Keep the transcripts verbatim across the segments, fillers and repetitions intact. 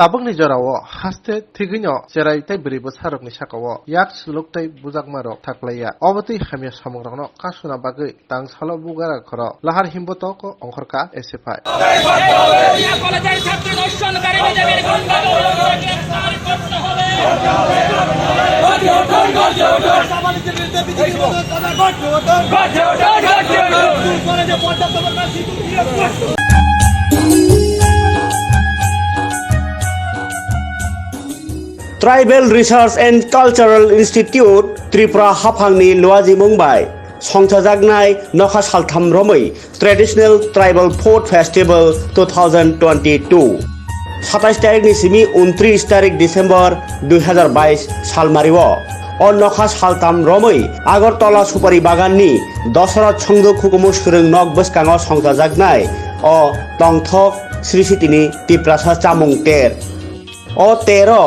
Tabukni jorao haste thigwino cherai tei bwrwi bwsarokni sakao yak swlwk tei bujakmarok thaklaiya. Obotwi hamya samungrokno kasuna bagwi tangsalo bugara khoro lahar himbo toko ongkhorkha S F I. কলেজের ছাত্রী ধর্ষণকারী বিজেপির গুন্ডা গ্রেফতার করতে হবে। Tribal Research and Cultural Institute Tripura haphangni luajimung bai songchajaknai nokha saltham romwi Traditional Tribal Food Festival two thousand twenty-two. Satais tarikni simi untris tarik December dui hazar bais salmario o nokha saltham romwi Agartala Supari Baganni Dosara Chongduk hukumu swrwng nok bwskango songchajaknai o tongthok Sri Sitini Tiprasa chamung ter. O tero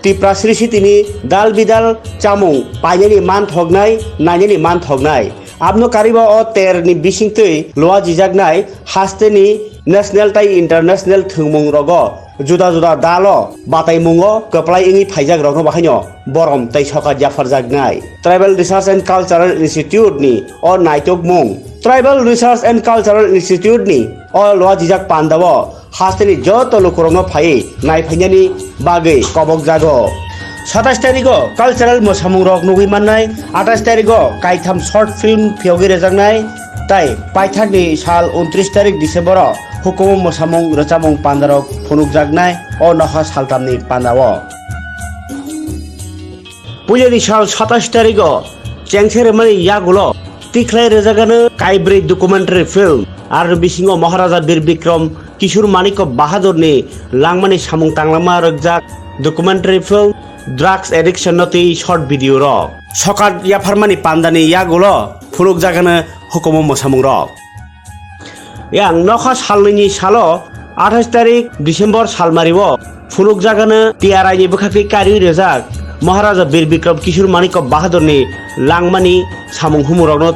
Tipra Sri Sitini dal bidal chamung painani manthoknai, nainani manthoknai. Abno kariba o terni bisingtwi luajijaknai hasteni national tei international thwngmung rogo juda juda dalo bataimungo kwplai wngwi phaijak rokno bahaino borom tei sokat yapharjaknai. Tribal Research and Cultural Institute ni o naitokmung Tribal Research and Cultural Institute ni o luajijak pandao hasteni joto lukurokno phaiwi naiphainani bagwi kobokjago. Satais tarigo cultural mwsamungrok nugwi mannai, atais tarigo kaitham short film phiyogwi rwjaknai, tei paithakni sal untris tarik December-o hukumu mwsamung rwchapmung pandarok phunukjaknai o nokha saltamni pandao. Puilani sal satais tarigo chengse rwmani yagulo tikhlai rwjagano kaibrwi documentary film, aro bisingo Maharaja Bir Bikram Kishore Manikya Bahadurni langmani samung tanglama rwkjak documentary film, drugs addiction no twi short video rok. Sokat yapharmani pandani yagulo phunukjagano hukumu mwsamungrok. Yang nokha salnwini salo athais tarik December salmario phunukjagano T R I ni bwkhaktwi kariwi rwjak Maharaja Bir Bikram Kishore Manikya Bahadurni langmani samung humurokno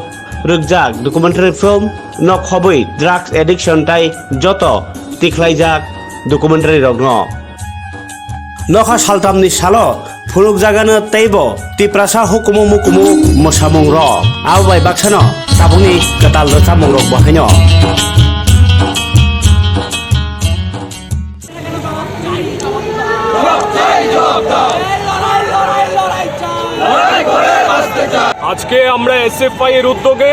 rwkjak documentary film nok hobwi drugs addiction tai joto tikhlaijak documentary rokno. Nokha saltamni salo phunukjagano teibo Tiprasa hukumu mukumu mwsamung rok. Abo bai baksano tabukni kwtal rwchapmung rok bo haino. আজকে আমরা এসএফআই এর উদ্যোগে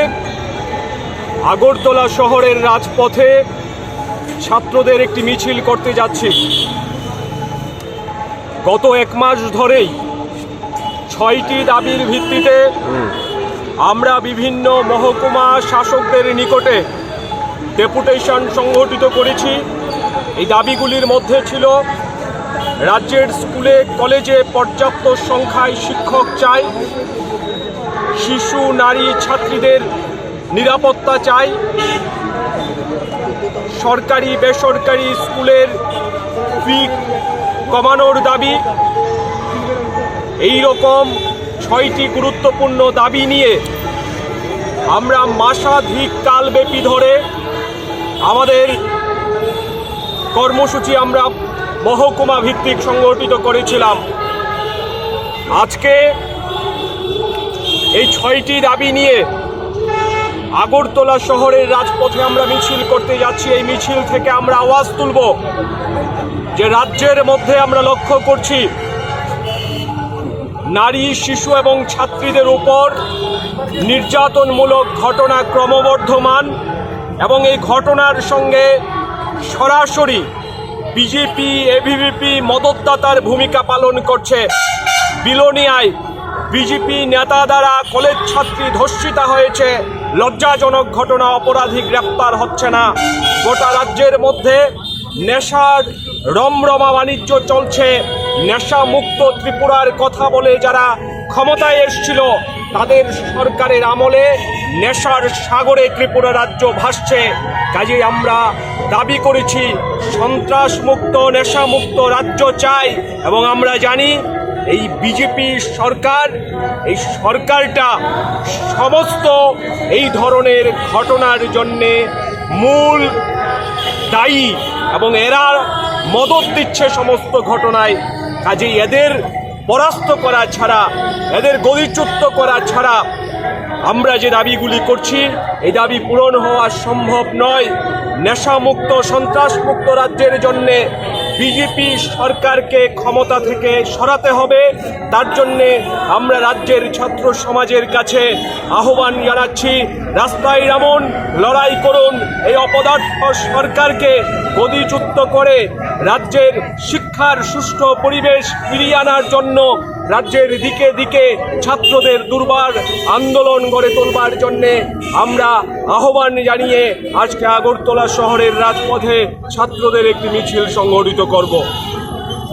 আগরতলা শহরের রাজপথে ছাত্রদের একটি মিছিল করতে যাচ্ছি। গত এক মাস ধরেই ছয়টি দাবির ভিত্তিতে আমরা বিভিন্ন মহকুমা শাসকদের নিকটে ডেপুটেশন সংগঠিত করেছি। এই দাবিগুলির মধ্যে ছিল রাজ্যের স্কুলে কলেজে পর্যাপ্ত সংখ্যায় শিক্ষক চাই, শিশু নারী ছাত্রীদের নিরাপত্তা চাই, সরকারি বেসরকারি স্কুলের ফি কমানোর দাবি। এই রকম ছয়টি গুরুত্বপূর্ণ দাবি নিয়ে আমরা মাসাধিক কালব্যাপী ধরে আমাদের কর্মসূচি আমরা মহকুমা ভিত্তিক সংগঠিত করেছিলাম। আজকে এই ছয়টি দাবি নিয়ে আগরতলা শহরের রাজপথে আমরা মিছিল করতে যাচ্ছি। এই মিছিল থেকে আমরা আওয়াজ তুলব যে রাজ্যের মধ্যে আমরা লক্ষ্য করছি নারী, শিশু এবং ছাত্রীদের উপর নির্যাতনমূলক ঘটনা ক্রমবর্ধমান এবং এই ঘটনার সঙ্গে সরাসরি বিজেপি, এবিভিপি মদতদাতার ভূমিকা পালন করছে। বিলোনিয়ায় বিজেপি নেতা দ্বারা কলেজ ছাত্রী ধর্ষিতা হয়েছে, লজ্জাজনক ঘটনা, অপরাধী গ্রেপ্তার হচ্ছে না। গোটা রাজ্যের মধ্যে নেশার রমরমা বাণিজ্য চলছে। নেশা মুক্ত ত্রিপুরার কথা বলে যারা ক্ষমতায় এসছিল, তাদের সরকারের আমলে নেশার সাগরে ত্রিপুরা রাজ্য ভাসছে। কাজেই আমরা দাবি করেছি সন্ত্রাস মুক্ত, নেশা মুক্ত রাজ্য চাই। এবং আমরা জানি এই বিজেপি সরকার, এই সরকারটা সমস্ত এই ধরনের ঘটনার জন্যে মূল দায়ী এবং এরা মদত দিচ্ছে সমস্ত ঘটনায়। কাজেই এদের পরাস্ত করা ছাড়া, এদের গদিচ্যুত করা ছাড়া আমরা যে দাবিগুলি করছি, এই দাবি পূরণ হওয়া সম্ভব নয়। নেশামুক্ত, সন্ত্রাসমুক্ত রাজ্যের জন্যে বিজেপি সরকারকে ক্ষমতা থেকে সরাতে হবে। তার জন্যে আমরা রাজ্যের ছাত্র সমাজের কাছে আহ্বান জানাচ্ছি, রাস্তায় নামুন, লড়াই করুন। এই অপদার্থ সরকারকে গদিচ্যুত করে রাজ্যের শিক্ষার সুষ্ঠু পরিবেশ ফিরিয়ে আনার জন্য রাজ্যের দিকে দিকে ছাত্রদের দুর্বার আন্দোলন গড়ে তুলবার জন্যে আমরা আহ্বান জানিয়ে আজকে আগরতলা শহরের রাজপথে ছাত্রদের একটি মিছিল সংগঠিত করব।